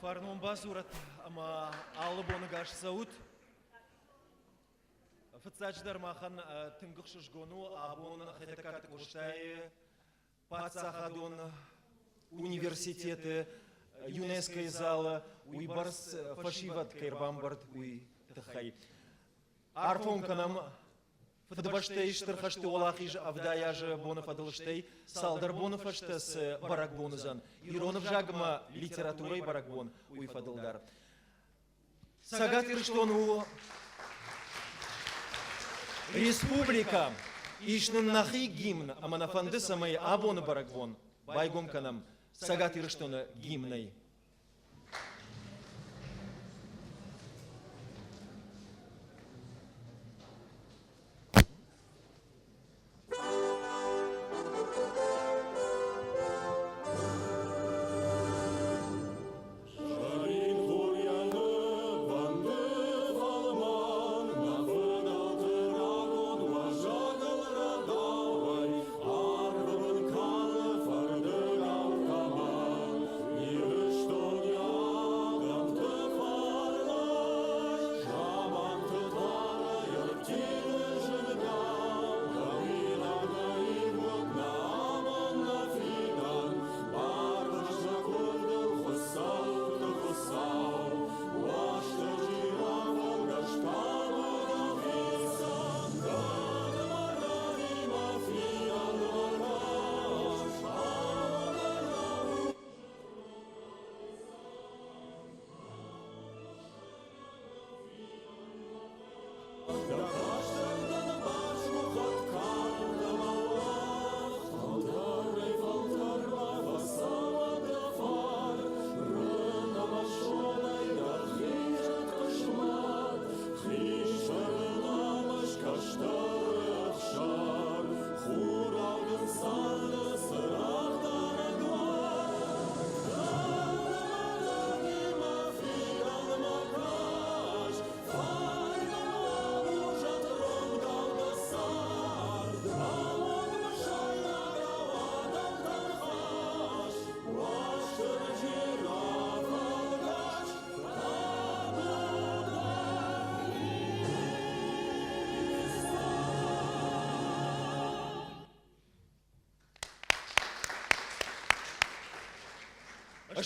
Фарнон бадзурӕт ӕмӕ алы боны гас цӕут. Фыццаджыдӕр махӕн тынг ӕхсызгон у абон Хетӕгкаты Къостайы паддзахадон университеты ЮНЕСКО-йы залы уыйбӕрц фӕсивӕд кӕй ӕрбамбырд, уый тыххӕй. Арфон кӕнӕм Фыдыбӕстӕйы Стыр хӕсты уӕлахиз 70 азы боны фӕдыл стӕй цалдӕр боны фӕстӕ цы бӕрӕгбон уыдзӕн, ирон ӕвзагмӕ литературӕйы бӕрӕгбон, уый фӕдыл дӕр. Цӕгат Ирыстон у республикӕ, ис нын нӕхи гимн ӕмӕ нӕ фӕнды, цӕмӕй абоны бӕрӕгбон байгом кӕнӕм Цӕгат Ирыстоны гимнӕй.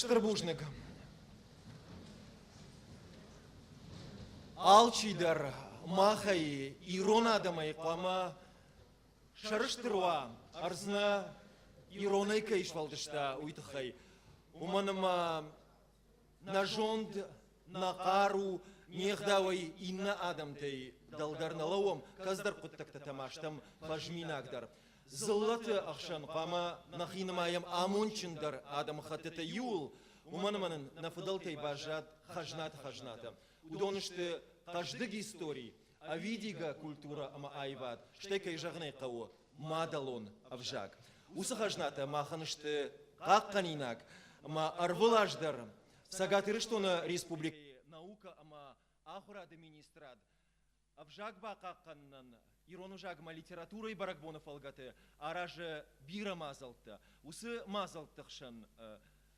Стыр бузныг. Алчидӕр махӕй, ирон адӕмӕй хъуамӕ сӕрыстыр уа, ӕрдз нӕ иронӕй кӕй сфӕлдыста, уый тыххӕй. Уымӕн ӕмӕ нӕ зонд, нӕ хъару, не гъдауӕй иннӕ адӕмтӕй дӕлдӕр нӕ лӕууӕм, кӕцыдӕр хъуыддӕгтӕ та ма стӕм фӕзминагдӕр. Дзыллӕты ӕхсӕн хъуамӕ нӕхи нымайӕм амондджындӕр адӕмыхӕттытӕй иуыл, уымӕн ӕмӕ нын нӕ фыдӕлтӕй баззад хӕзнаты хӕзнатӕ. Уыдон сты хъӕздыг истори, ӕвидигӕ культурӕ ӕмӕ аивад, стӕй, кӕй зӕгъын ӕй хъӕуы, мадӕлон ӕвзаг. Уыцы хӕзнатӕ махӕн сты хъахъхъӕнинаг ӕмӕ ӕрвылаз дӕр Цӕгат Ирыстоны Республикӕйы наукӕ ӕмӕ ахуырады министрад ӕвзаг бахъахъхъӕнынӕн ирон ӕвзагмӕ литературӕйы бӕрӕгбоны фӕлгӕты аразы бирӕ мадзӕлттӕ. Уыцы мадзӕлтты хсӕн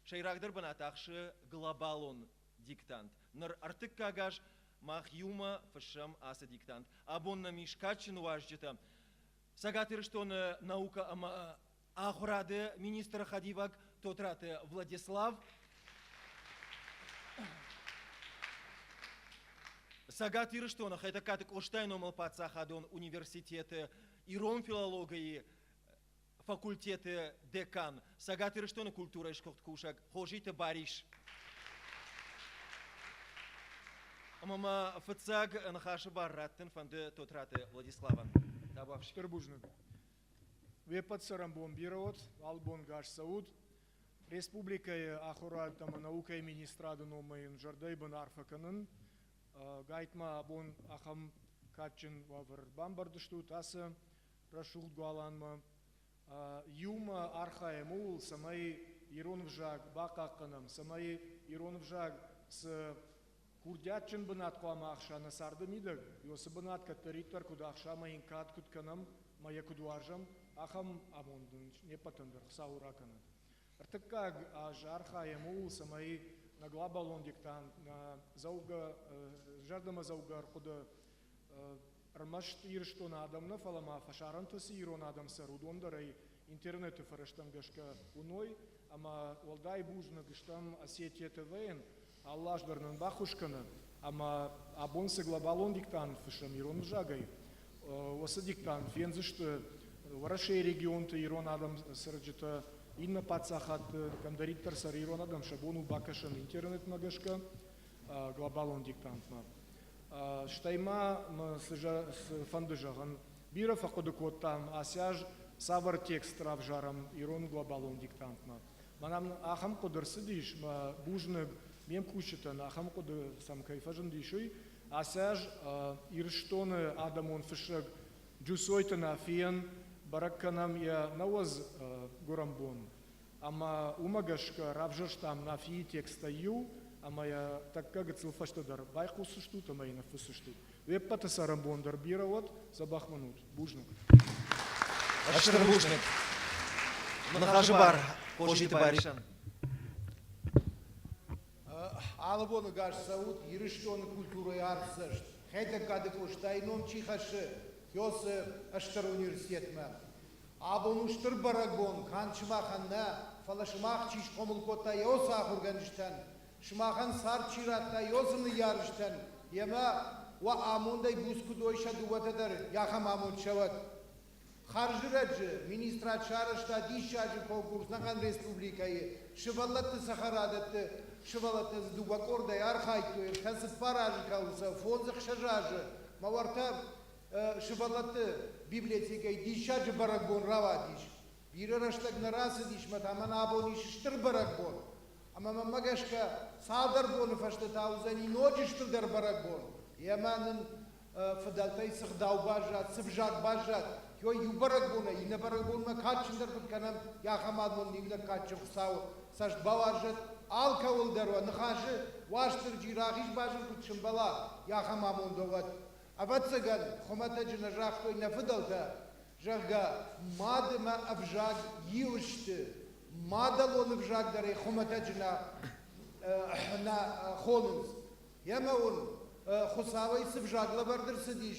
сӕйрагдӕр бынат ахсы глобалон диктант. Ныр ӕртыккаг аз мах иумӕ фыссӕм ацы диктант. Абон нӕм ис кадджын уазджытӕ. Цӕгат Ирыстоны наукӕ ӕмӕ ахуырады министры хӕдивӕг Тотраты Владислав, Цӕгат Ирыстоны Хетӕгкаты Къостайы номыл паддзахадон университеты ирон филологийы факультеты декан, Цӕгат Ирыстоны культурӕйы сгуыхт кусӕг Хозиты Барис. Ӕмӕ мӕ фыццаг ныхасы бар раттын фӕнды Тотраты Владиславӕн. Стыр бузныг. Уе ппӕт цӕрӕнбон бирӕ уӕд, алыбон гас цӕут. Республикӕйы ахуырад ӕмӕ наукӕйы министрады номӕй йын зӕрдӕйы бын арфӕ кӕнын. Гайтма абон ахӕм кадджын уавӕр бамбӕрд стут ацы рӕсугъд галуанмӕ. Иумӕ архайӕм ууыл, цӕмӕй ирон ӕвзаг бахъахъхъӕнӕм, цӕмӕй ирон ӕвзаг цы курдиатджын бынат хъуамӕ ахса нӕ царды мидӕг, уыцы бынат кӕддӕриддӕр куыд ахса ӕмӕ йын кад куыд кӕнӕм ӕмӕ йӕ куыд уарзӕм, ахӕм амонд нын не ппӕтӕн дӕр Хуыцау ракӕнӕд. Ӕртыккаг аз архайӕм ууыл, цӕмӕй нӕ глобалон диктант, нӕ дзӕугӕ, зӕрдӕмӕдзӕугӕ ӕрхъуыды ӕрмӕст Ирыстоны адӕм нӕ, фӕлӕ ма фӕсарӕнты цы ирон адӕм цӕры, уыдон дӕр ӕй интернеты фӕрӕзтӕм гӕсгӕ уыной. Ӕмӕ уӕлдай бузныг стӕм Осетия ТВ-йӕн, алы аз дӕр нын баххуыс кӕны. Ӕмӕ абон цы глобалон диктант фыссӕм ирон ӕвзагӕй, уыцы диктант фендзысты Уӕрӕсейы регионты ирон адӕм цӕрджытӕ, иннӕ паддзахадты, кӕмдӕриддӕр цӕры ирон адӕм, сӕ бон у бакӕсын интернетмӕ гӕсгӕ глобалон диктантмӕ. Стӕй ма мӕ цы фӕнды зӕгъын, бирӕ фӕхъуыды кодтам, ацы аз цавӕр текст равзарӕм ирон глобалон диктантмӕ. Мӕнӕн ахӕм хъуыды рцыдис, мӕ бузныг ме мкусджытӕн, ахӕм хъуыды сӕм кӕй фӕзындис, уый. Ацы аз Ирыстоны адӕмон фыссӕг Джусойты Нафийӕн бӕрӕг кӕнӕм йӕ нӕуӕдз гуырӕнбон. Ӕмӕ уымӕ гӕсгӕ равзӕрстам Нафийы тексттӕй иу, ӕмӕ йӕ тӕккӕ гыццыл фӕстӕдӕр байхъусдзыстут ӕмӕ йын ныффысдзыстут. Уе ппӕты цӕрӕнбон дӕр бирӕ уӕд, дзӕбӕх мын ут. Бузныг. Стыр бузныг. Ныхасы бар Хозиты Барисӕн. Алы боны гас цӕут Ирыстоны культурӕйы артдзӕст, Хетӕгкаты Къостайы ном чи хӕссы, Хёсы стыр университетмӕ. Абон у стыр бӕрӕгбон канд сымахӕн нӕ, фӕлӕ сымах чи схъомыл кодта йӕ ахуыргӕнджытӕн, сымахӕн цард чи радта йоцы ныййарджытӕн, йемӕ уӕ амондӕй буц куыд уой сӕ дыууӕтӕ дӕр, ахӕм амонд сӕ уӕд. Хӕрзрӕджы министрад сарӕзта диссаджы конкурс ӕнӕхъӕн республикӕйы сывӕллӕтты цӕхӕрадӕтты. Сывӕллӕттӕ дзы дыууӕ къордӕй архайдтой, ӕртӕ цыппар азы кӕуыл цӕуы, фондз-ӕхсӕз азы. Мӕ уӕртӕ сывӕллӕтты библиотекӕйы диссаджы бӕрӕгбон рауадис. Бирӕ рӕстӕг нӕ рацыдис, мӕ та мӕн абон ис стыр бӕрӕгбон. Ӕмӕ мӕнмӕ гӕсгӕ цалдӕр боны фӕстӕ та уыдзӕни ноджы стырдӕр бӕрӕгбон. Емӕ нын фыдӕлтӕй цы гъдау баззад, цы взаг баззад, той иу бӕрӕгбонӕй иннӕ бӕрӕгбонмӕ кадджындӕр куыд кӕнӕм, ахӕм адон иунӕг кадджын Хуыцауы цӕст бауарзӕд, алкӕуыл дӕр уӕ ныхасы Уастырджи рахиз базыр куыд сымбӕла, ахӕм амонд уӕд. Ӕвӕццӕгӕн, хуымӕтӕджы нӕ загътой нӕ фыдӕлтӕ, зӕгъгӕ, мад ӕмӕ ӕвзаг иу сты, мадӕлон ӕвзаг дӕр ӕй хуымӕтӕджы нӕ, нӕ хонынц. Ӕмӕ уын Хуыцауӕй цы взаг лӕвӕрд ӕрцыдис,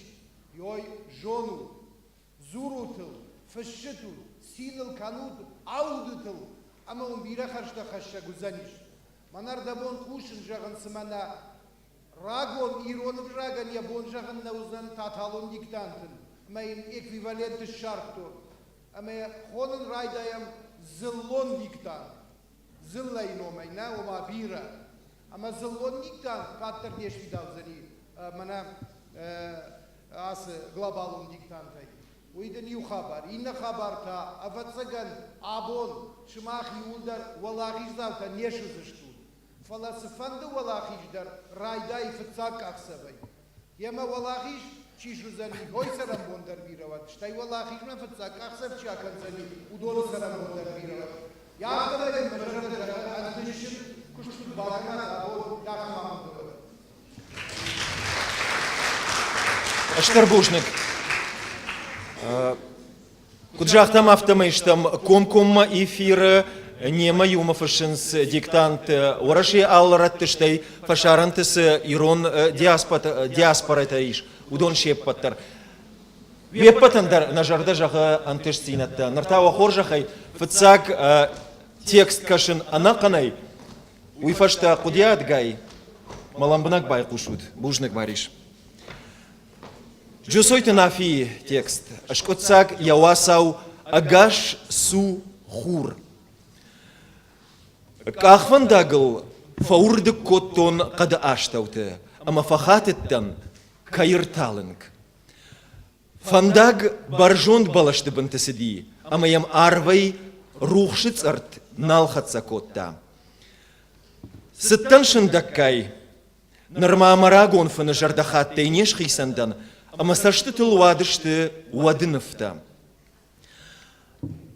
йой зонут, дзурут ыл, фыссытут, цин ыл кӕнут, аудут ыл, ӕмӕ уын бирӕ хӕрзтӕ хӕссӕг уыдзӕнис. Мӕн ӕрдӕбон хъусын зӕгъын, цымӕ нӕ рагон ирон ӕвзагӕн йӕ бон зӕгъын нӕ уыдзӕн тоталон диктантын, ӕмӕ йын эквивалент ссардтон. Ӕмӕ йӕ хонын райдайӕм дзыллон диктант. Дзыллӕйы номӕй нӕ, ома бирӕ. Ӕмӕ дзыллон диктант къаддӕр не сфидаудзӕни мӕнӕ ацы глобалон диктантӕй. Уый дын иу хабар. Иннӕ хабар та, ӕвӕццӕгӕн, абон сымах иууылдӕр уӕлахиздзаутӕ не суыдзыстут. Фӕлӕ цыфӕнды уӕлахиз дӕр райдайы фыццаг къахдзӕфӕй. Йемӕ уӕлахиз чи суыдзӕни, уый цӕрӕнбон дӕр бирӕ уӕд, стӕй уӕлахизмӕ фыццаг къахдзӕф чи акӕндзӕни, уыдоны цӕрӕнбон дӕр бирӕ уӕд. Йӕ афтӕмӕй мӕ зӕрдӕ зӕгъы, ӕнтыстджын куыст куыд бакӕнат абон, ахӕм амонд уӕд. Стыр бузныг. Куыд загътам, афтӕмӕй стӕм комкоммӕ эфиры немӕ иумӕ фыссынц диктант Уӕрӕсейы алы рӕтты, стӕй фӕсарӕнты цы ирон диаспорӕтӕ ис, уыдон се ппӕт дӕр. Уе ппӕтӕн дӕр нӕ зӕрдӕ зӕгъы ӕнтыстдзинӕдтӕ. Ныр та уӕ хорзӕхӕй фыццаг текст кӕсын ӕнӕхъӕнӕй, уый фӕстӕ хъуыдиадгай мӕ лӕмбынӕг байхъусут. Бузныг, Барис. Джусойты Нафийы текст скъуыддзаг йӕ уацау «Ӕгас цу, хур». Къахвӕндагыл фӕуырдыг кодтон хъӕды астӕуты ӕмӕ фӕхатыдтӕн, кӕй ӕрталынг. Фӕндаг бӕрзонд бӕлӕсты бынты цыди ӕмӕ йӕм арвӕй рухсы цъыртт нал хӕццӕ кодта. Цыдтӕн сындӕггай, Нырма мӕ рагон фыны зӕрдӕхаттӕй не схицӕн дӕн ӕмӕ цӕстытыл уадысты уӕды нывтӕ.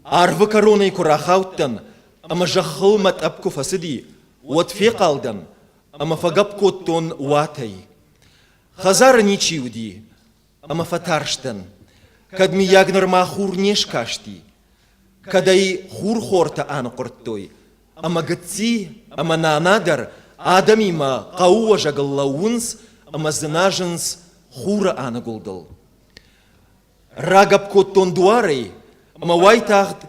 Арвы кӕронӕй куы рахаудтӕн ӕмӕ зӕххыл мӕ тъӕпп куы фӕцыди, уӕд фехъал дӕн ӕмӕ фӕгӕпп кодтон уатӕй. Хӕдзары ничи уыди, ӕмӕ фӕтарстӕн, кӕд мыййаг нырма хур не скасти, кӕд ӕй хурхортӕ аныхъуырдтой, ӕмӕ гыцци ӕмӕ нана дӕр адӕмимӕ хъӕуы уӕзӕгыл лӕууынц ӕмӕ дзыназынц хуры аныгуылдыл. Рагӕпп кодтон дуарӕй ӕмӕ уайтагъд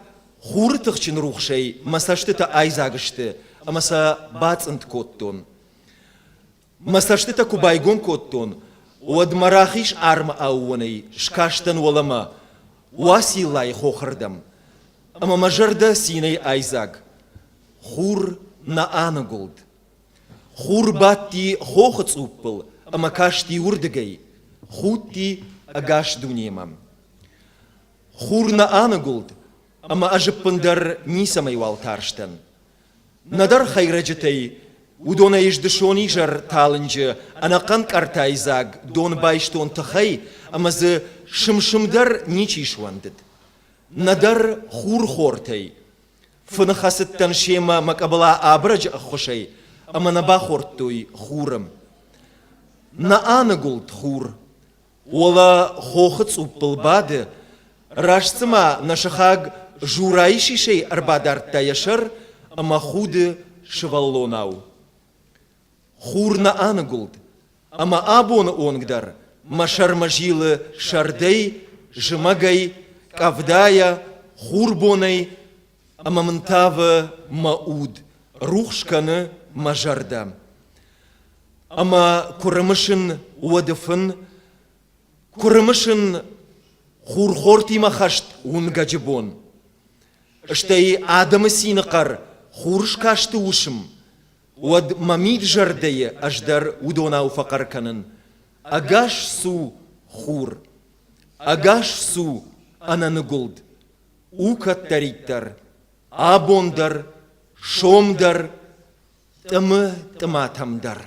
хуры тыхджын рухсӕй мӕ цӕстытӕ айдзаг сты ӕмӕ сӕ бацъынд кодтон. Мӕ цӕстытӕ куы байгом кодтон, уӕд мӕ рахиз армы аууонӕй скастӕн уӕлӕмӕ, Уациллайы хохырдӕм, ӕмӕ мӕ зӕрдӕ цинӕй айдзаг. Хур нӕ аныгуылд. Хур бадти хохы цъуппыл ӕмӕ касти уырдыгӕй, худти ӕгас дунемӕ. Хур нӕ аныгуылд, ӕмӕ ӕз ӕппындӕр ницӕмӕйуал тарстӕн. Нӕдӕр хӕйрӕджытӕй, уыдонӕй ӕз дысон изӕр талынджы ӕнӕхъӕн къӕртайы дзаг дон байстон тыхӕй ӕмӕ дзы сым-сым дӕр ничи суӕндыд. Нӕдӕр хурхортӕй. Фыны хӕцыдтӕн семӕ мӕ къӕбыла абырӕджы ӕххуысӕй ӕмӕ нӕ бахордтой хуры. Нӕ аныгуылд хур. Уӕлӕ хохы цъуппыл бады, раст цыма нӕ сыхаг Журайы сисӕй ӕрбадардта йӕ сӕр ӕмӕ худы сывӕллонау. Хур нӕ аныгуылд, ӕмӕ абоны онг дӕр мӕ сӕрмӕ зилы сӕрдӕй, зымӕгӕй, къӕвдайӕ, хурбонӕй ӕмӕ мын тавы мӕ уд, рухс кӕны мӕ зӕрдӕ. Ӕмӕ куы рымысын уӕды фын, куы рымысын хурхортимӕ хӕст уынгӕджы бон, стӕй адӕмы цины хъӕр хурыскасты уысм, уӕд мӕ мид-зӕрдӕйы ӕз дӕр уыдонау фӕхъӕр кӕнын: Ӕгас цу, хур! Ӕгас цу, ӕнӕныгуылд! У кӕддӕриддӕр, абон дӕр, сом дӕр, тъымы тъыматӕм дӕр.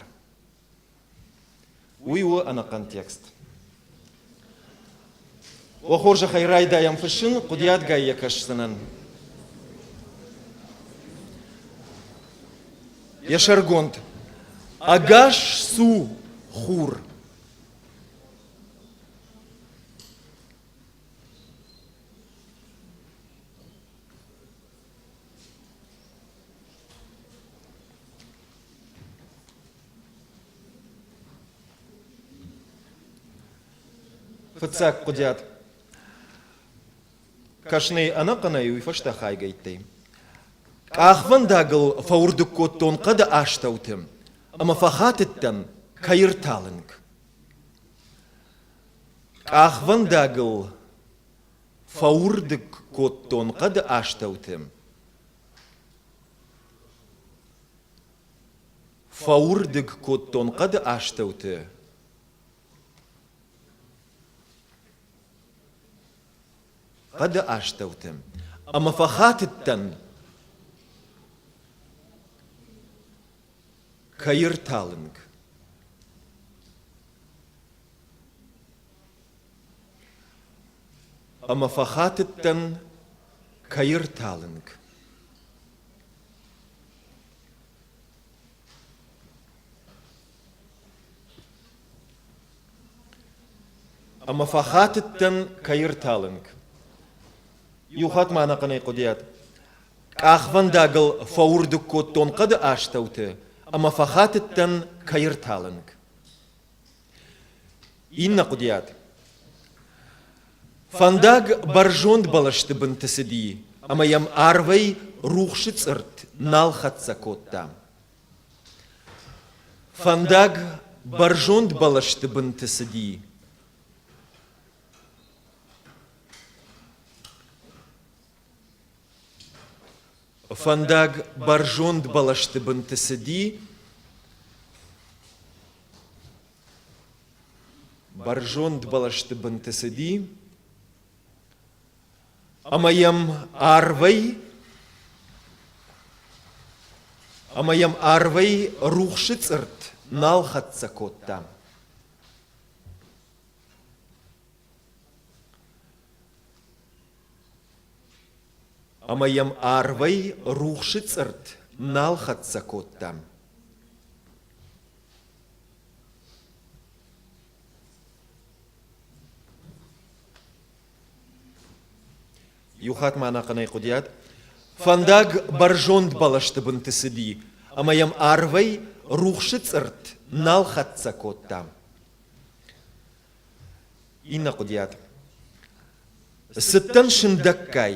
Уый у ӕнӕхъӕн текст. Уӕ хорзӕхӕй райдайӕм фыссын, хъуыдиадгай йӕ кӕсдзынӕн. Йӕ сӕргонд Ӕгас цу, хур! Фыццаг хъуыдиат. Кӕсынӕй ӕнӕхъӕнӕй уый фӕстӕ хайгӕйттӕй. Къахвӕндагыл фӕуырдыг кодтон хъӕды астӕуты ӕмӕ фӕхатыдтӕн, кӕй ӕрталынг. Къахвӕндагыл фӕуырдыг кодтон хъӕды астӕуты. Фӕуырдыг кодтон хъӕды астӕуты. Хъӕды астӕуты ӕмӕ фӕхатыдтӕн, кӕй ӕрталынг. Ӕмӕ фӕхатыдтӕн, кӕй ӕрталынг. Ӕмӕ фӕхатыдтӕн, кӕй ӕрталынг. Иу хатт ма ӕнӕхъӕнӕй хъуыдыйад. Къахвӕндагыл фӕуырдыг кодтон хъӕды астӕуты ӕмӕ фӕхатыдтӕн, кӕй ӕрталынг. Иннӕ хъуыдыйад. Фӕндаг бӕрзонд бӕлӕсты бынты цыди, ӕмӕ йӕм арвӕй рухсы цъыртт нал хӕццӕ кодта. Фӕндаг бӕрзонд бӕлӕсты бынты цыди. Фӕндаг бӕрзонд бӕлӕсты бынты цыди, бӕрзонд бӕлӕсты бынты цыди, ӕмӕ йӕм арвӕй ӕмӕ йӕм арвӕй рухсы цъыртт нал хӕццӕ кодта. Ӕмӕ йӕм арвӕй рухсы цъыртт нал хӕццӕ кодта. Иу хатт ма ӕнӕхъӕнӕй хъуыдиат. Фӕндаг бӕрзонд бӕлӕсты бынты цыди, ӕмӕ йӕм арвӕй рухсы цъыртт нал хӕццӕ кодта. Иннӕ хъуыдыйад. Цыдтӕн сындӕггай,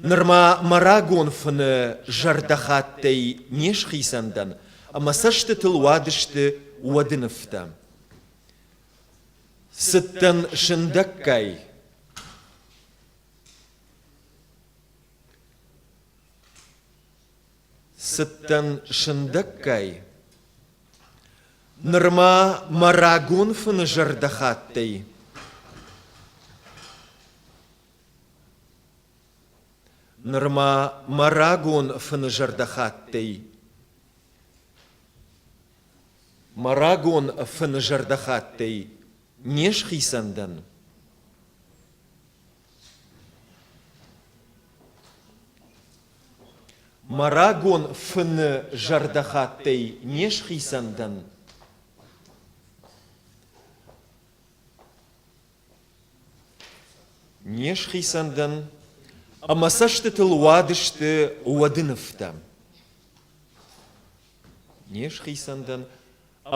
нырма мӕ рагон фыны зӕрдӕхаттӕй не схицӕн дӕн ӕмӕ цӕстытыл уадысты уӕды нывтӕ. Цыдтӕн сындӕггай. Цыдтӕн сындӕггай. Нырма мӕ рагон фыны зӕрдӕхаттӕй. Нырма мӕ рагон фыны зӕрдӕхаттӕй. Мӕ рагон фыны зӕрдӕхаттӕй не схицӕн дӕн. Мӕ рагон фыны зӕрдӕхаттӕй не схицӕн дӕн. Не схицӕн дӕн, ӕмӕ цӕстытыл уадысты уӕды нывтӕ. Не схицӕн дӕн,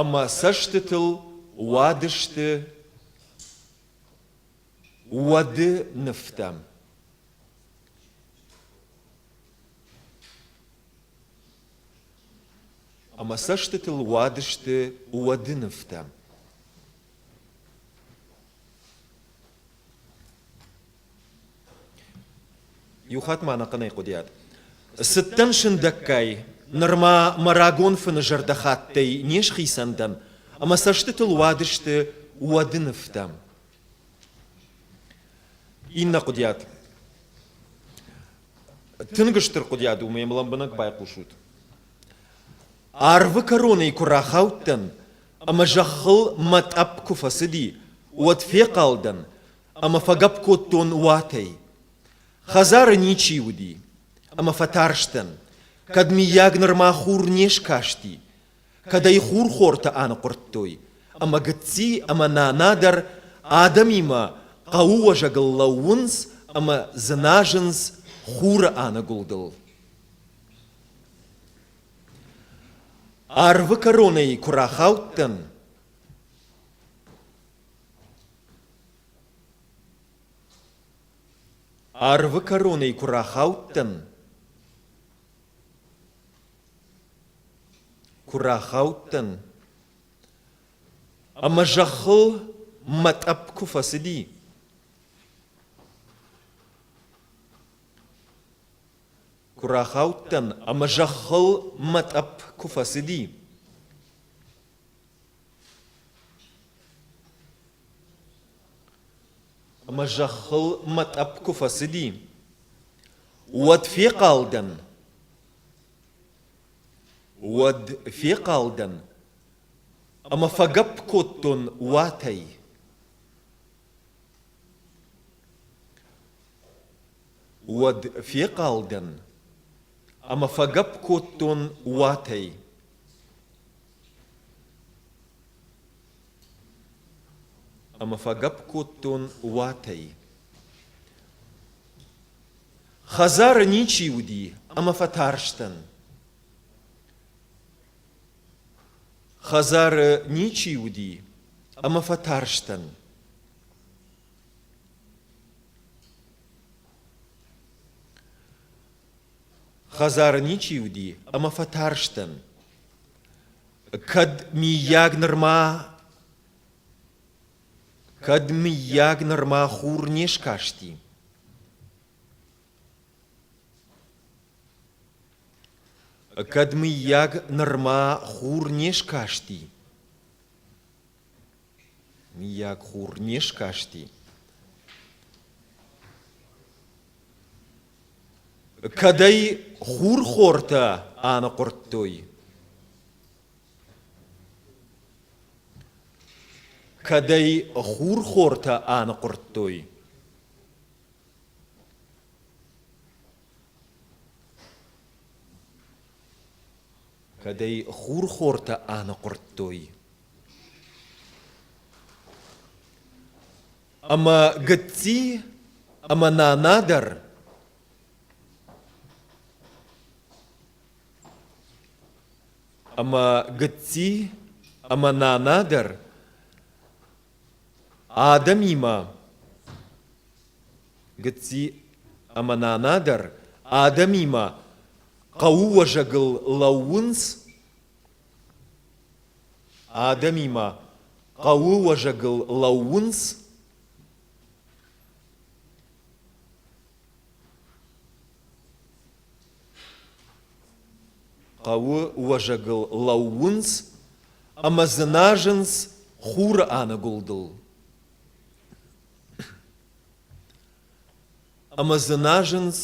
ӕмӕ цӕстытыл уадысты уӕды нывтӕ. Ӕмӕ цӕстытыл уадысты уӕды нывтӕ. Иу хатт ма ӕнӕхъӕнӕй хъуыдыйад. Цыдтӕн сындӕггай, нырма мӕ рагон фыны зӕрдӕхаттӕй не схицӕн дӕн, ӕмӕ цӕстытыл уадысты уӕды нывтӕ. Иннӕ хъуыдыйад. Тынг стыр хъуыдыйад у, мӕм лӕмбынӕг байхъусут. Арвы кӕронӕй куы рахаудтӕн ӕмӕ зӕххыл мӕ тъӕпп куы фӕцыди, уӕд фехъал дӕн ӕмӕ фӕгӕпп кодтон уатӕй. Хӕдзары ничи уыди, ӕмӕ фӕтарстӕн, кӕд миййаг нырма хур не скасти, кӕд ӕй хурхортӕ аныхъуырдтой, ӕмӕ гыцци ӕмӕ нана дӕр адӕмимӕ хъӕуы уӕзӕгыл лӕууынц ӕмӕ дзыназынц хуры аныгуылдыл. Арвы кӕронӕй куы рахаудтӕн, Арвы кӕронӕй куы рахаудтӕн, куы рахаудтӕн, ӕмӕ зӕххыл мӕ тъӕпп куы фӕцыди, куы рахаудтӕн ӕмӕ зӕххыл мӕ тъӕпп куы фӕцыди, Ӕмӕ зӕххыл мӕ тъӕпп куы фӕцыди, уӕд фехъал дӕн. Уӕд фехъал дӕн ӕмӕ фӕгӕпп кодтон уатӕй. Уӕд фехъал дӕн ӕмӕ фӕгӕпп кодтон уатӕй. Ӕмӕ фӕгӕпп кодтон уатӕй. Хӕдзары ничи уыди ӕмӕ фӕтарстӕн. Хӕдзары ничи уыди ӕмӕ фӕтарстӕн. Хӕдзары ничи уыди ӕмӕ фӕтарстӕн. Кӕд миййаг нырма Кӕд мыййаг нырма хур не скасти? Кӕд мыййаг нырма хур не скасти? Мыййаг хур не скасти? Кӕд ӕй хурхортӕ аныхъуырдтой? Кӕд ӕй хурхортӕ аныхъуырдтой? Кӕд ӕй хурхортӕ аныхъуырдтой? Ӕмӕ гыцци ӕмӕ нана дӕр Ӕмӕ гыцци ӕмӕ нана дӕр адӕмимӕ гыцци ӕмӕ нана дӕр адӕмимӕ хъӕуы уӕзӕгыл лӕууынц, адӕмимӕ хъӕуы уӕзӕгыл лӕууынц. Хъӕуы уӕзӕгыл лӕууынц ӕмӕ дзыназынц хуры аныгуылдыл. Ӕмӕ дзыназынц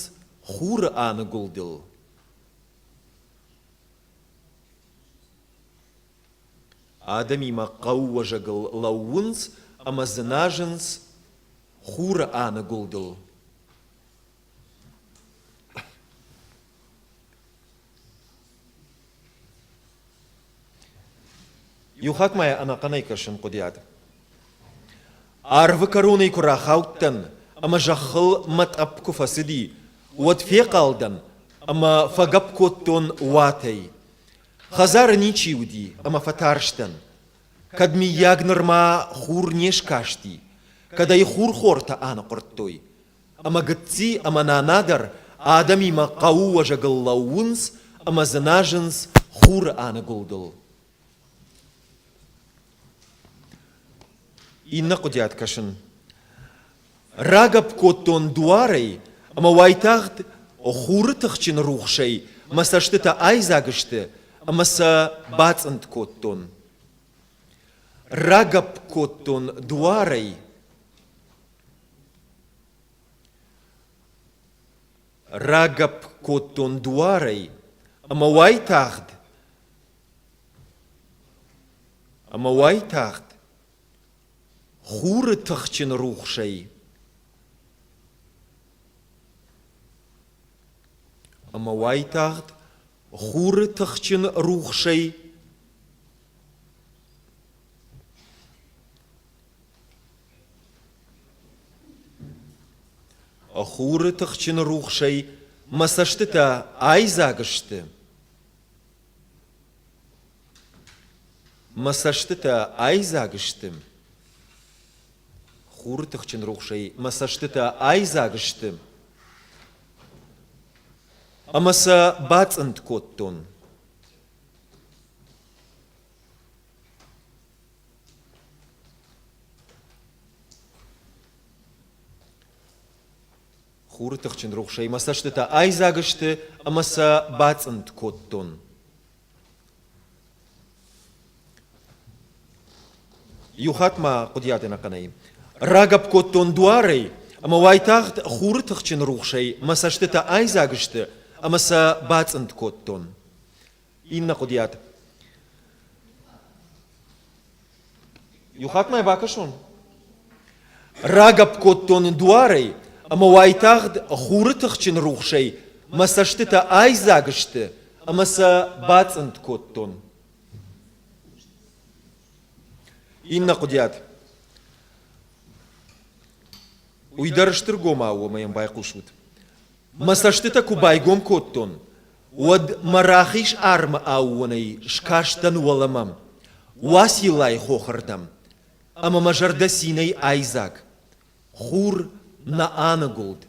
хуры аныгуылдыл. Адӕмимӕ хъӕуы уӕзӕгыл лӕууынц ӕмӕ дзыназынц хуры аныгуылдыл. Иу хатт ма йӕ ӕнӕхъӕнӕй кӕсын хъуыдиат. Арвы кӕронӕй куы рахаудтӕн ӕмӕ зӕххыл мӕ тъӕпп куы фӕцыди, уӕд фехъал дӕн ӕмӕ фӕгӕпп кодтон уатӕй. Хӕдзары ничи уыди ӕмӕ фӕтарстӕн. Кӕд мыййаг нырма хур не скасти, кӕд ӕй хурхортӕ аныхъуырдтой, Ӕмӕ гыцци ӕмӕ нана дӕр адӕмимӕ хъӕуы уӕзӕгыл лӕууынц ӕмӕ дзыназынц хуры аныгуылдыл. Иннӕ хъуыдиат кӕсын. Рагӕпп кодтон дуарӕй ӕмӕ уайтагъд хуры тыхджын рухсӕй мӕ цӕстытӕ айдзаг сты ӕмӕ сӕ бацъынд кодтон. Рагӕпп кодтон дуарӕй Рагӕпп кодтон дуарӕй ӕмӕ уайтагъд ӕмӕ уайтагъд хуры тыхджын рухсӕй ӕмӕ уайтагъд хуры тыхджын рухсӕй Хуры тыхджын рухсӕй мӕ цӕстытӕ айдзаг сты. Мӕ цӕстытӕ айдзаг сты. Хуры тыхджын рухсӕй мӕ цӕстытӕ айдзаг сты. Ӕмӕ сӕ бацъынд кодтон. Хуры тыхджын рухсӕй мӕ цӕстытӕ айдзаг сты ӕмӕ сӕ бацъынд кодтон. Иу хатт ма хъуыдыйад ӕнӕхъӕнӕй. Рагӕпп кодтон дуарӕй ӕмӕ уайтагъд хуры тыхджын рухсӕй мӕ цӕстытӕ айдзаг сты ӕмӕ сӕ бацъынд кодтон. Иннӕ хъуыдыйад. Иу хатт ма бакӕсон? Рагӕпп кодтон дуарӕй ӕмӕ уайтагъд хуры тыхджын рухсӕй мӕ цӕстытӕ айдзаг сты ӕмӕ сӕ бацъынд кодтон. Иннӕ хъуыдыйад. Уый дӕр стыргомау у ӕмӕ йӕм байхъусут. Мӕ цӕстытӕ куы байгом кодтон, уӕд мӕ рахиз армы аууонӕй скастӕн уӕлӕмӕ, Уациллайы хохырдӕм, ӕмӕ мӕ зӕрдӕ цинӕй айдзаг. Хур нӕ аныгуылд.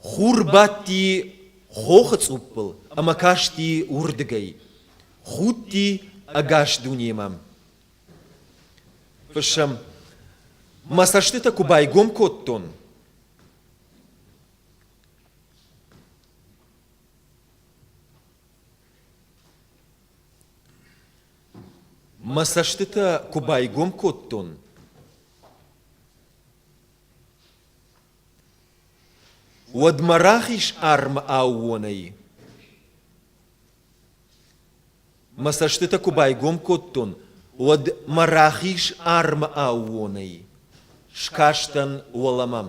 Хур бадти хохы цъуппыл ӕмӕ касти уырдыгӕй, худти ӕгас дунемӕ. Фыссӕм, мӕ цӕстытӕ куы байгом кодтон, Мӕ цӕстытӕ куы байгом кодтон, уӕд мӕ рахиз армы аууонӕй Мӕ цӕстытӕ куы байгом кодтон, уӕд мӕ рахиз армы аууонӕй скастӕн уӕлӕмӕ.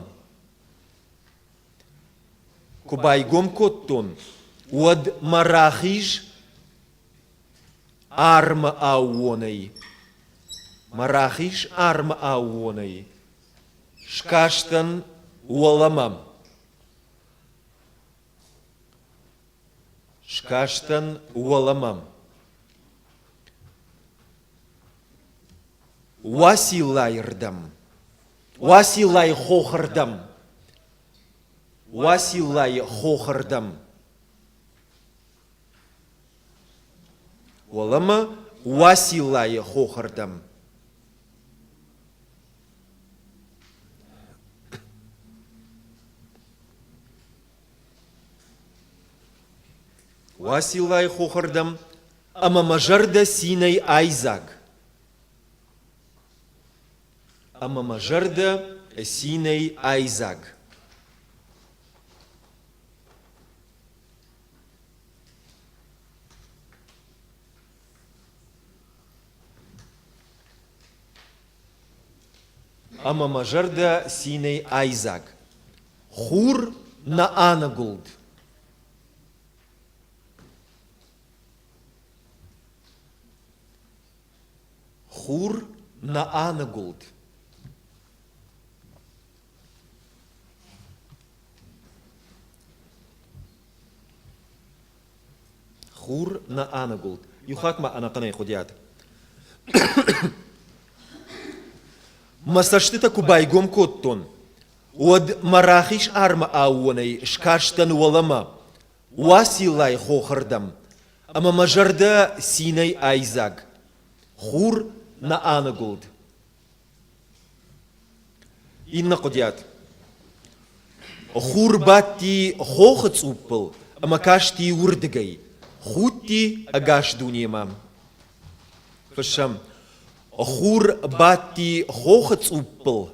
Куы байгом кодтон, уӕд мӕ рахиз армы аууонӕй, мӕ рахиз армы аууонӕй скастӕн уӕлӕмӕ. Скастӕн уӕлӕмӕ. Уациллайы рдӕм. Уациллайы хохы рдӕм. Уациллайы хохы рдӕм. Уӕлӕмӕ Уациллайы хохы рдӕм. Уациллайы хохы рдӕм ӕмӕ мӕ зӕрдӕ цинӕй айдзаг. Ӕмӕ мӕ зӕрдӕ цинӕй айдзаг. Ӕмӕ мӕ зӕрдӕ цинӕй айдзаг. Хур нӕ аныгуылд. Хур нӕ аныгуылд. Хур нӕ аныгуылд. Иу хатт ма ӕнӕхъӕнӕй хъуыдиат. Мӕ цӕстытӕ куы байгом кодтон, уӕд мӕ рахиз армы аууонӕй скастӕн уӕлӕмӕ, Уациллайы хохырдӕм, ӕмӕ мӕ зӕрдӕ цинӕй айдзаг. Хур нӕ аныгуылд. Иннӕ хъуыдиат. Хур бадти хохы цъуппыл ӕмӕ касти уырдыгӕй, худти ӕгас дунемӕ. Фыссӕм. Хур бадти хохы цъуппыл.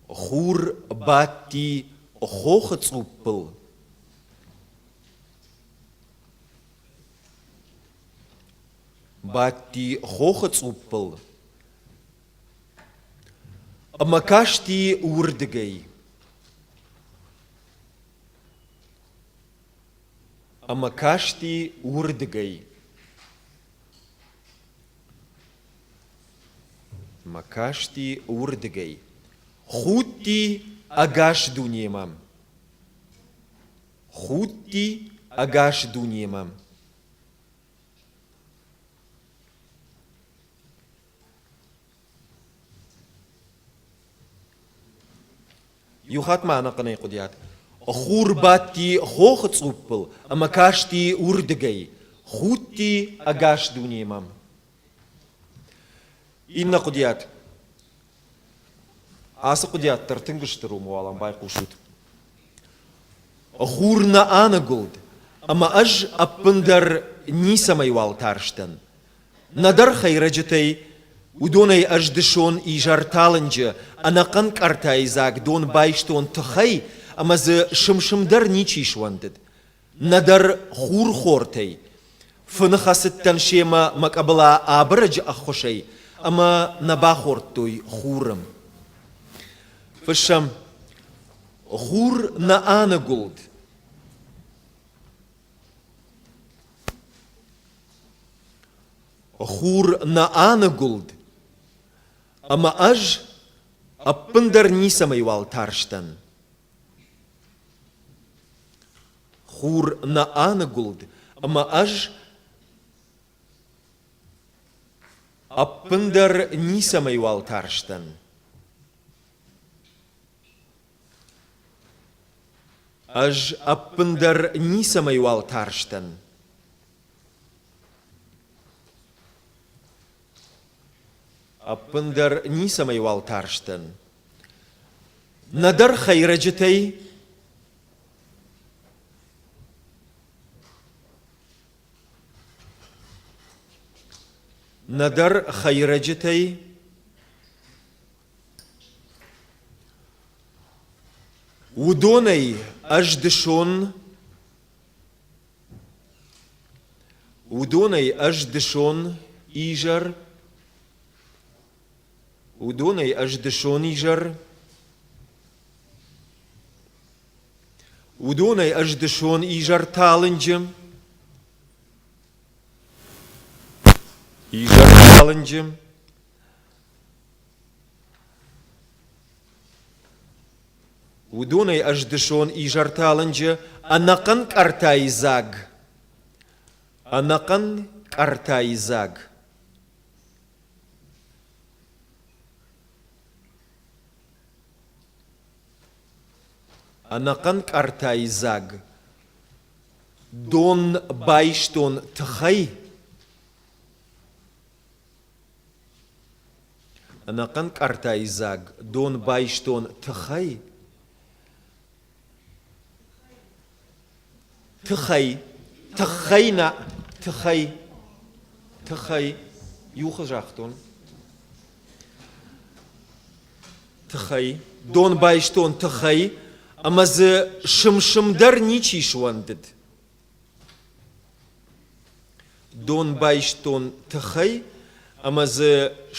Хур бадти хохы цъуппыл. Бадти хохы цъуппыл ӕмӕ касти уырдыгӕй. Ӕмӕ касти уырдыгӕй. Ӕмӕ касти уырдыгӕй. Худти ӕгас дунемӕ. Худти ӕгас дунемӕ. Иу хатт ма ӕнӕхъӕнӕй хъуыдиат. Хур бадти хохы цъуппыл ӕмӕ касти уырдыгӕй, худти ӕгас дунемӕ. Иннӕ хъуыдиат. Ацы хъуыдиат дӕр тынг стыр у, уал ӕм байхъусут. Хур нӕ аныгуылд, ӕмӕ ӕз ӕппындӕр ницӕмӕйуал тарстӕн. Нӕдӕр хӕйрӕджытӕй, уыдонӕй ӕз дысон изӕрталынджы ӕнӕхъӕн къӕртайы дзаг дон байстон тыхӕй ӕмӕ дзы сым-сым дӕр ничи суӕндыд. Нӕдӕр хурхортӕй. Фыны хӕцыдтӕн семӕ мӕ къӕбыла абырӕджы ӕххуысӕй ӕмӕ нӕ бахордтой хуры. Фыссӕм. Хур нӕ аныгуылд. Хур нӕ аныгуылд, ӕмӕ ӕз ӕппындӕр ницӕмӕйуал тарстӕн. Хур нӕ аныгуылд, ӕмӕ ӕз ӕппындӕр ницӕмӕйуал тарстӕн. Ӕз ӕппындӕр ницӕмӕйуал тарстӕн. Ӕппындӕр ницӕмӕйуал тарстӕн. Нӕдӕр хӕйрӕджытӕй, нӕдӕр хӕйрӕджытӕй, Уыдонӕй ӕз дысон Уыдонӕй ӕз дысон изӕр Уыдонӕй ӕз дысон изӕр Уыдонӕй ӕз дысон изӕр талынджы Изӕр талынджы Уыдонӕй ӕз дысон изӕрталынджы ӕнӕхъӕн къӕртайы дзаг, ӕнӕхъӕн къӕртайы дзаг. Ӕнӕхъӕн къӕртайы дзаг дон байстон тыхӕй. Ӕнӕхъӕн къӕртайы дзаг дон байстон тыхӕй. Тыхӕй, тыххӕй нӕ, тыхӕй, тыхӕй, иухы загътон. Тыхӕй, дон байстон тыхӕй, ӕмӕ дзы сым-сым дӕр ничи суӕндыд. Дон байстон тыхӕй, ӕмӕ дзы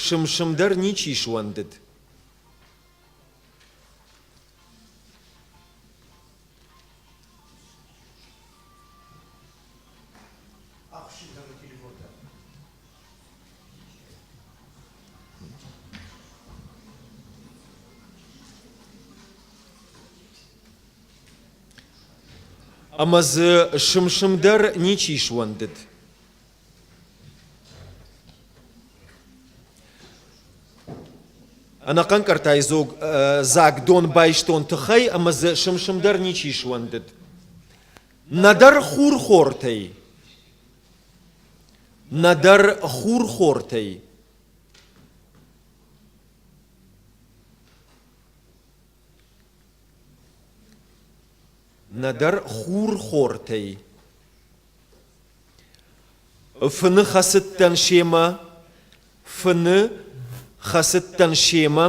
сым-сым дӕр ничи суӕндыд. Ӕмӕ дзы сым-сым дӕр ничи суӕндыд. Ӕнӕхъӕн къӕртайы дзаг дон байстон тыхӕй ӕмӕ дзы сым-сым дӕр ничи суӕндыд. Нӕдӕр хурхортӕй, нӕдӕр хурхортӕй. Нӕдӕр хурхортӕй. Фыны хӕцыдтӕн семӕ, фыны хӕцыдтӕн семӕ.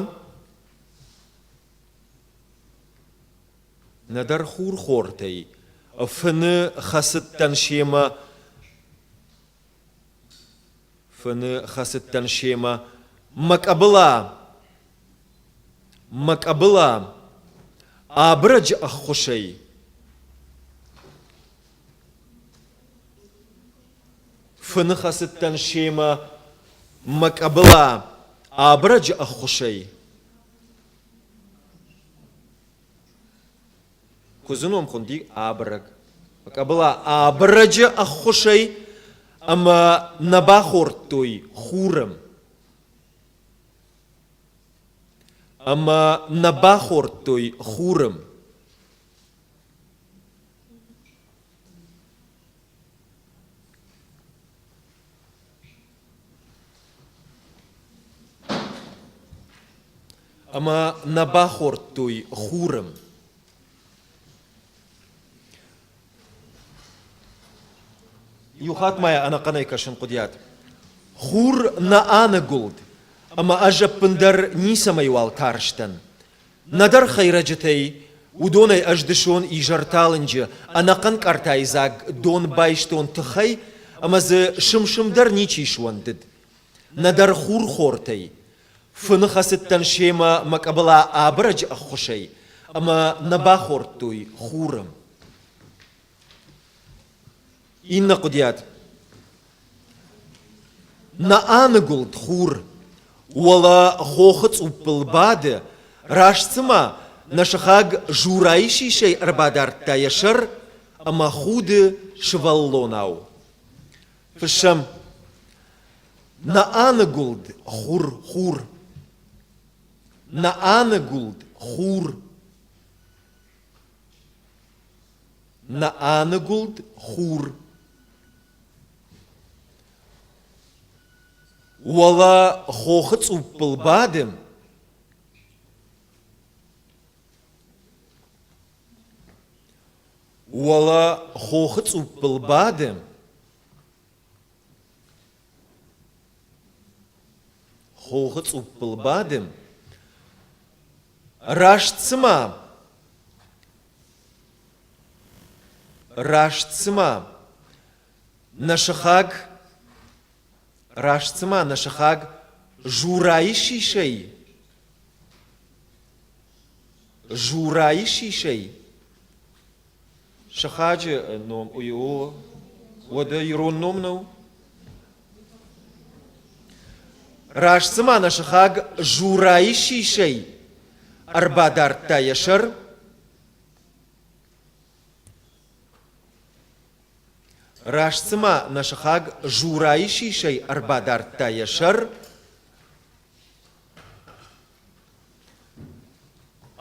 Нӕдӕр хурхортӕй, фыны хӕцыдтӕн семӕ, фыны хӕцыдтӕн семӕ. Мӕ къӕбыла, мӕ къӕбыла, абырӕджы ӕххуысӕй. Фыны хӕцыдтӕн семӕ мӕ къӕбыла абырӕджы ӕххуысӕй. Куыдзы ном хуынди Абырӕг. Къӕбыла абырӕджы ӕххуысӕй ӕмӕ нӕ бахордтой хуры. Ӕмӕ нӕ бахордтой хуры. Ӕмӕ нӕ бахордтой хуры. Иу хатт ма йӕ ӕнӕхъӕнӕй кӕсын хъуыдиат. Хур нӕ аныгуылд, ӕмӕ ӕз ӕппындӕр ницӕмӕйуал тарстӕн. Нӕдӕр хӕйрӕджытӕй, уыдонӕй ӕз дысон изӕрталынджы ӕнӕхъӕн къӕртайы дзаг дон байстон тыхӕй ӕмӕ дзы сым-сым дӕр ничи суӕндыд. Нӕдӕр хурхортӕй. Фыны хӕцыдтӕн семӕ мӕ къӕбыла абырӕджы ӕххуысӕй ӕмӕ нӕ бахордтой хуры. Иннӕ хъуыдиат. Нӕ аныгуылд хур, уӕлӕ хохы цъуппыл бады, раст цыма нӕ сыхаг Журайы сисӕй ӕрбадардта йӕ сӕр ӕмӕ худы сывӕллонау. Фыссӕм. Нӕ аныгуылд хур, хур. Нӕ аныгуылд хур. Нӕ аныгуылд хур. Уӕлӕ хохы цъуппыл бады. Уӕлӕ хохы цъуппыл бады. Хохы цъуппыл бады. Раст цыма, раст цыма нӕ сыхаг, раст цыма нӕ сыхаг Журайы сисӕй, Журайы сисӕй Сыхаджы ном уый у, уӕдӕ ирон ном нӕу? Раст цыма нӕ сыхаг Журайы сисӕй ӕрбадардта йӕ сӕр. Раст цыма нӕ сыхаг Журайы сисӕй ӕрбадардта йӕ сӕр.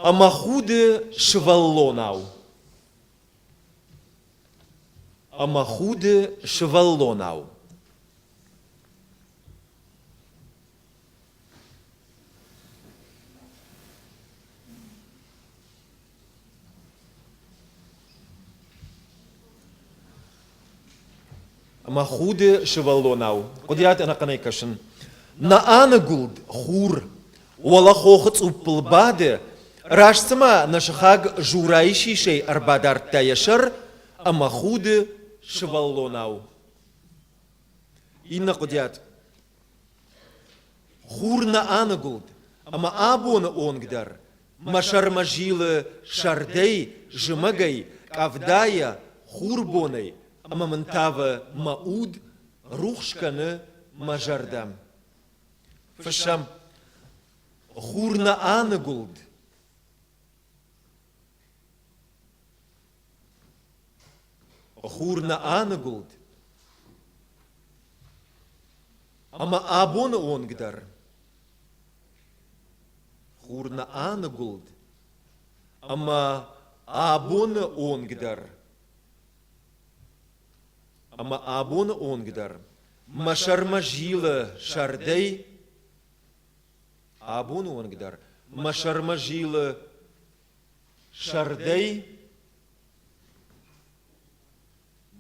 Ӕмӕ худы сывӕллонау. Ӕмӕ худы сывӕллонау. Ӕмӕ худы сывӕллонау, хъуыдыйад ӕнӕхъӕнӕй кӕсын. Нӕ аныгуылд хур, уӕлӕ хохы цъуппыл бады, раст цыма нӕ сыхаг Журайы сисӕй ӕрбадардта йӕ сӕр ӕмӕ худы сывӕллонау. Иннӕ хъуыдыйад. Хур нӕ аныгуылд, ӕмӕ абоны онг дӕр мӕ сӕрмӕ зилы сӕрдӕй, зымӕгӕй, къӕвдайӕ, хурбонӕй ӕмӕ мын тавы мӕ уд, рухс кӕны мӕ зӕрдӕ. Фыссӕм. Хур нӕ аныгуылд. Хур нӕ аныгуылд. Ӕмӕ абоны онг дӕр хур нӕ аныгуылд, ӕмӕ абоны онг дӕр ӕмӕ абоны онг дӕр мӕ сӕрмӕ зилы сӕрдӕй, абоны онг дӕр мӕ сӕрмӕ зилы сӕрдӕй,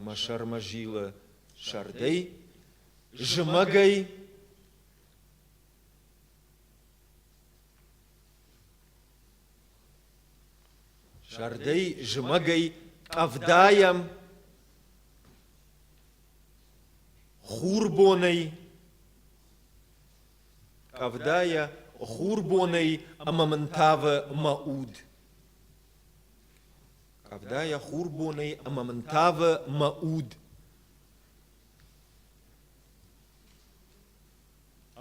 Мӕ сӕрмӕ зилы сӕрдӕй, зымӕгӕй. Сӕрдӕй, зымӕгӕй къӕвдайӕм, хурбонӕй, къӕвдайӕ, хурбонӕй ӕмӕ мын тавы мӕ уд. Къӕвдайӕ хурбонӕй ӕмӕ мын тавы мӕ уд.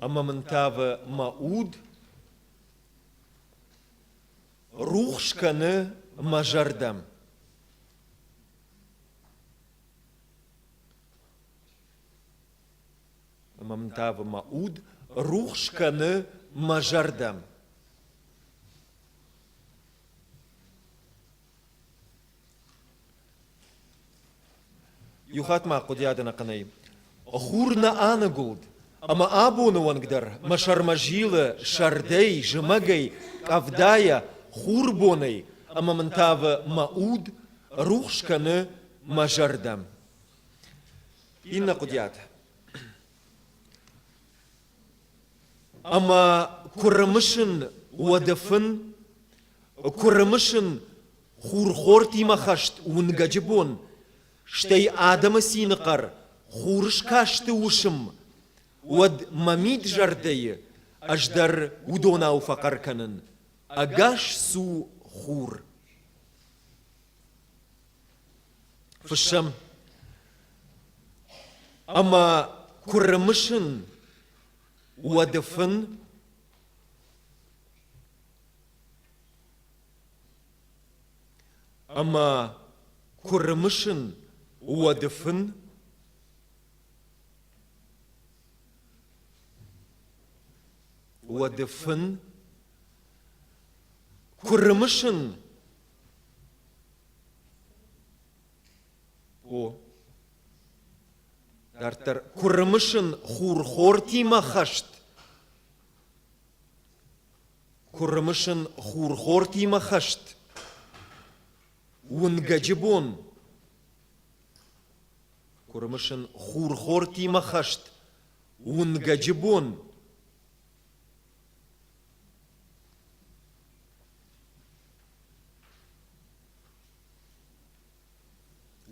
Ӕмӕ мын тавы мӕ уд. Рухс кӕны мӕ зӕрдӕ. Ӕмӕ мын тавы мӕ уд, рухс кӕны мӕ зӕрдӕ. Иу хатт ма хъуыдыйад ӕнӕхъӕнӕй. Хур нӕ аныгуылд, ӕмӕ абоны онг дӕр мӕ сӕрмӕ зилы сӕрдӕй, зымӕгӕй, къӕвдайӕ, хурбонӕй, ӕмӕ мын тавы мӕ уд, рухс кӕны мӕ зӕрдӕ. Иннӕ хъуыдыйад. Ӕмӕ куы рымысын уӕды фын, куы рымысын хурхортимӕ хӕст уынгӕджы бон, стӕй адӕмы цины хъӕр хурыскасты уысм, уӕд мӕ мид-зӕрдӕйы ӕз дӕр уыдонау фӕхъӕр кӕнын: Ӕгас цу, хур! Фыссӕм. Ӕмӕ куы рымысын, уӕды фын Ӕмӕ куы рымысын, уӕды фын Уӕды фын куы рымысын, О. Дарддӕр куы рымысын хурхортимӕ хӕст, куы рымысын хурхортимӕ хӕст, уынгӕджы бон, куы рымысын хурхортимӕ хӕст, уынгӕджы бон,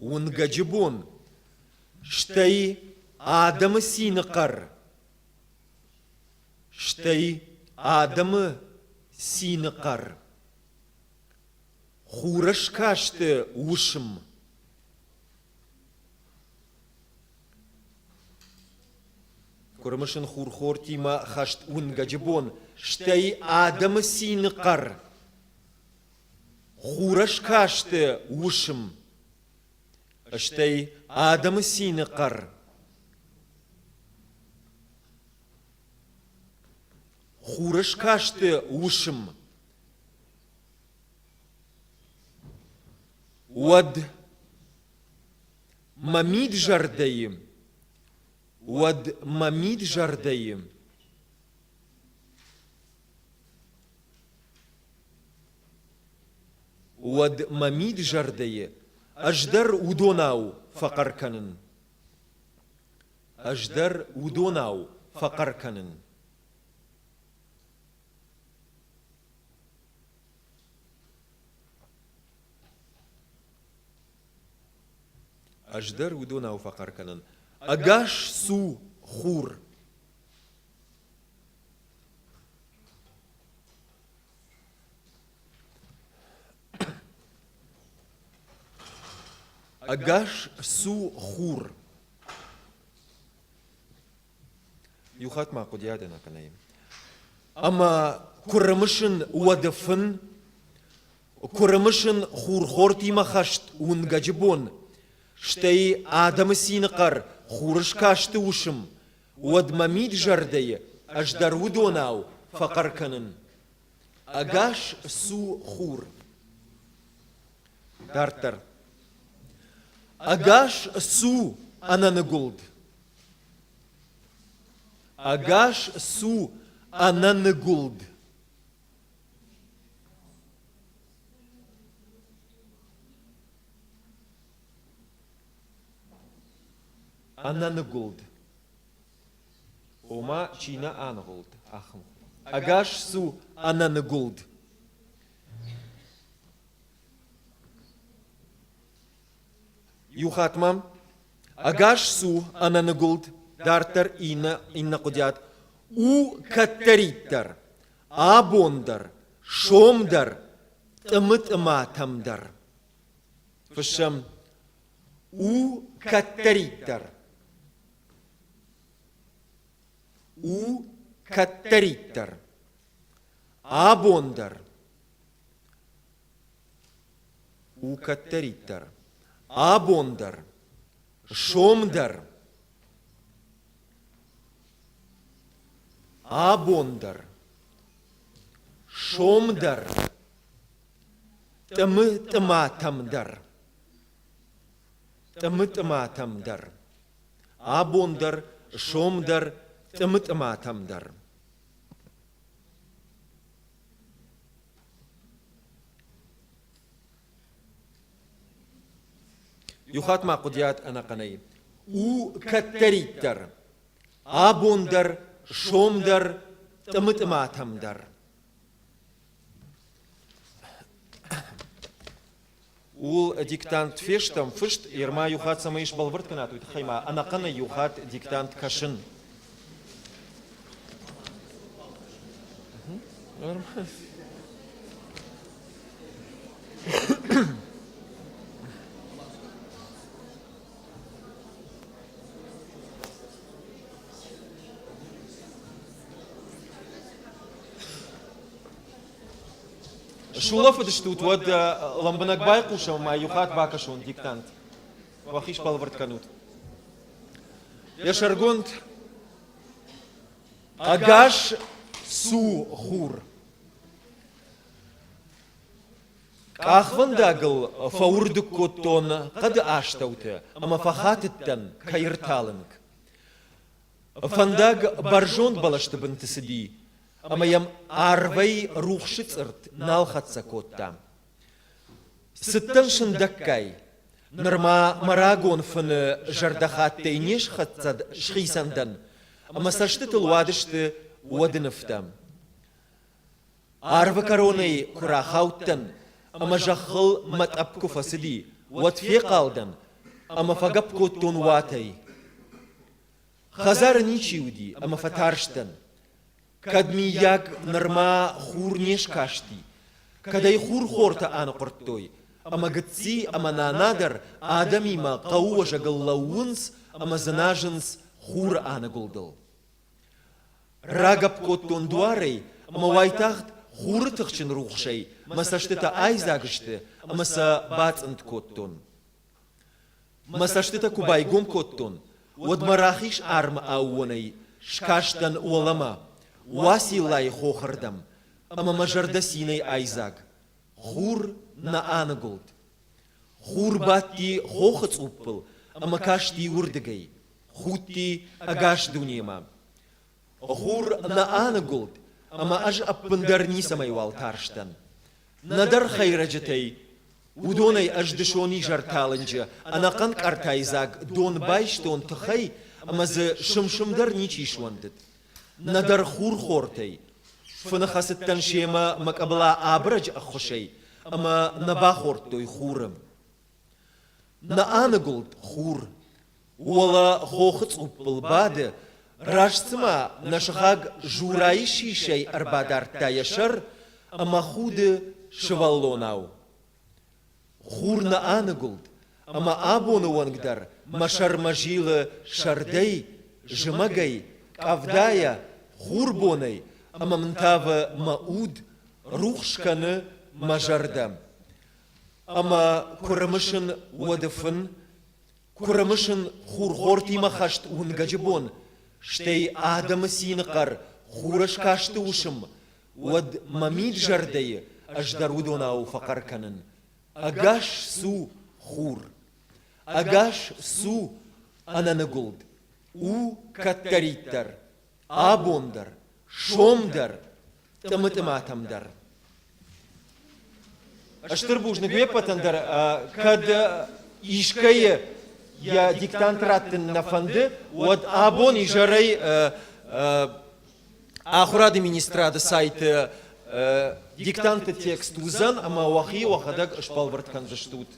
Уынгӕджы бон, стӕй адӕмы цины хъӕр, стӕй адӕмы цины хъӕр. Хурыскасты уысм. Куырмысын хурхортимӕ хӕст уынгӕджы бон, стӕй адӕмы цины хъӕр. Хурыскасты уысм, стӕй адӕмы цины хъӕр. Хурыскасты уысм. Уӕд мӕ мид-зӕрдӕйы, уӕд мӕ мид-зӕрдӕйы Уӕд мӕ мид-зӕрдӕйы ӕз дӕр уыдонау фӕхъӕр кӕнын. Ӕз дӕр уыдонау фӕхъӕр кӕнын. Ӕз дӕр уыдонау фӕхъӕр кӕнын: Ӕгас цу, хур! Ӕгас цу, хур! Иу хатт ма хъуыдиад ӕнӕхъӕнӕй. Ӕмӕ куы рымысын уӕды фын, куы рымысын хурхортимӕ хӕст уынгӕджы бон, стӕй адӕмы цины хъӕр хурыскасты уысм, уӕд мӕ мид-зӕрдӕйы ӕз дӕр уыдонау фӕхъӕр кӕнын: Ӕгас цу, хур! Дарддӕр. Ӕгас цу, ӕнӕныгуылд! Ӕгас цу, ӕнӕныгуылд! Ӕнӕныгуылд. Ома, чи нӕ аныгъуылд, ахӕм. Ӕгас цу, ӕнӕныгуылд! Иу хатт ма ӕгас цу, ӕнӕныгуылд, дарддӕр иннӕ, иннӕ хъуыдиат у кӕддӕриддӕр, абон дӕр, сом дӕр, тъымы-тъыматӕм дӕр. Фыссӕм у кӕддӕриддӕр. У кӕддӕриддӕр. Абон дӕр. У кӕддӕриддӕр. Абон дӕр. Сом дӕр. Абон дӕр. Сом дӕр. Тъымы-тъыматӕм дӕр. Тъымы-тъыматӕм дӕр. Абон дӕр, сом дӕр, тъымы-тъыматӕм дӕр. Иу хатт ма хъуыдиат ӕнӕхъӕнӕй. У кӕддӕриддӕр, абон дӕр, сом дӕр, тъымы-тъыматӕм дӕр. Ууыл диктант фестӕм фыст, ерма иу хатт цӕмӕй сбӕлвырд кӕнат, уый тыххӕй ма ӕнӕхъӕнӕй иу хатт диктант кӕсын. Сулӕфыдыстут, уӕд лӕмбынӕг байхъусӕм ӕмӕ иу хатт бакӕсон диктант. Уӕхи сбӕлвырд кӕнут. Йӕ сӕргонд Ӕгас цу, хур! Къахвӕндагыл фӕуырдыг кодтон хъӕды астӕуты ӕмӕ фӕхатыдтӕн, кӕй ӕрталынг. Фӕндаг бӕрзонд бӕлӕсты бынты цыди, ӕмӕ йӕм арвӕй рухсы цъыртт нал хӕццӕ кодта. Цыдтӕн сындӕггай, нырма мӕ рагон фыны зӕрдӕхаттӕй не схицӕн дӕн, ӕмӕ цӕстытыл уадысты уӕды нывтӕ. Арвы кӕронӕй куы рахаудтӕн ӕмӕ зӕххыл мӕ тъӕпп куы фӕцыди, уӕд фехъал дӕн ӕмӕ фӕгӕпп кодтон уатӕй. Хӕдзары ничи уыди ӕмӕ фӕтарстӕн. Кӕд, миййаг, нырма хур не скасти, кӕд ӕй хурхортӕ аныхъуырдтой, ӕмӕ гыцци ӕмӕ нана дӕр адӕмимӕ хъӕуы уӕзӕгыл лӕууынц ӕмӕ дзыназынц хуры аныгуылдыл. Рагӕпп кодтон дуарӕй ӕмӕ уайтагъд хуры тыхджын рухсӕй мӕ цӕстытӕ айдзаг сты ӕмӕ сӕ бацъынд кодтон. Мӕ цӕстытӕ куы байгом кодтон, уӕд мӕ рахиз армы аууонӕй скастӕн уӕлӕмӕ, Уациллайы хохы рдӕм, ӕмӕ мӕ зӕрдӕ цинӕй айдзаг. Хур нӕ аныгуылд. Хур бадти хохы цъуппыл ӕмӕ касти уырдыгӕй, худти ӕгас дунемӕ. Хур нӕ аныгуылд, ӕмӕ ӕз ӕппындӕр ницӕмӕйуал тарстӕн. Нӕдӕр хӕйрӕджытӕй, уыдонӕй ӕз дысон изӕрталынджы ӕнӕхъӕн къӕртайы дзаг дон байстон тыхӕй ӕмӕ дзы сым-сым дӕр ничи суӕндыд. Нӕдӕр хурхортӕй. Фыны хӕцыдтӕн семӕ мӕ къӕбыла абырӕджы ӕххуысӕй ӕмӕ нӕ бахордтой хуры. Нӕ аныгуылд хур. Уӕлӕ хохы цъуппыл бады, раст цыма нӕ сыхаг Журайы сисӕй ӕрбадардта йӕ сӕр ӕмӕ худы сывӕллонау. Хур нӕ аныгуылд, ӕмӕ абоны онг дӕр мӕ сӕрмӕ зилы сӕрдӕй, зымӕгӕй, къӕвдайӕ, хурбонӕй ӕмӕ мын тавы мӕ уд, рухс кӕны мӕ зӕрдӕ. Ӕмӕ куы рымысын уӕды фын, куы рымысын хурхортимӕ хӕст уынгӕджы бон, стӕй адӕмы цины хъӕр хурыскасты уысм, уӕд мӕ мид-зӕрдӕйы ӕз дӕр уыдонау фӕхъӕр кӕнын: Ӕгас цу, хур! Ӕгас цу, ӕнӕныгуылд! У кӕддӕриддӕр, абон дӕр, сом дӕр, тъымы-тъыматӕм дӕр. Стыр бузныг уе ппӕтӕн дӕр, кӕд искӕйы йӕ диктант раттын нӕ фӕнды, уӕд абон изӕрӕй ахуырады министрады сайты диктанты текст уыдзӕн ӕмӕ уӕхи уӕхӕдӕг сбӕлвырд кӕндзыстут.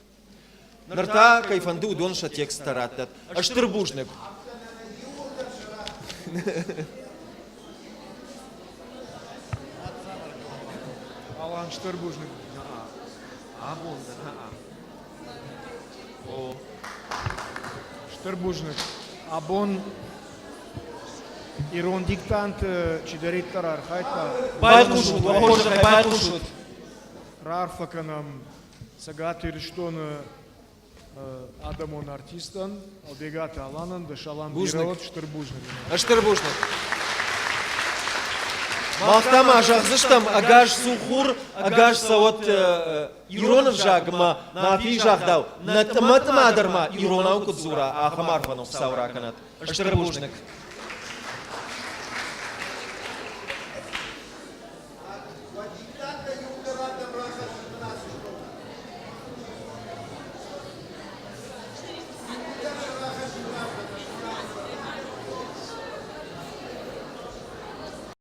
Ныр та, кӕй фӕнды, уыдон сӕ тексттӕ раттӕд. Стыр бузныг! Алан, стыр бузныг. Абон дӕр, О. Стыр бузныг. Абон ирон диктанты чидӕриддӕр архайдта. Байхъусут, уӕ хорзӕхӕй байхъусут. Раарфӕ кӕнӕм Цӕгат Ирыстоны адӕмон артистӕн Албегаты Аланӕн дӕ салам бирӕ стыр бузныг. Стыр бузныг. Мах та ма зӕгъдзыстӕм, ӕгас цу хур, ӕгас цӕуӕт ирон ӕвзагмӕ Нафийы загъдау, нӕ тъымӕ-тъымӕ дӕр ма иронау куыд дзура, ахӕм арфӕ нын Хуыцау ракӕнӕд. Стыр бузныг.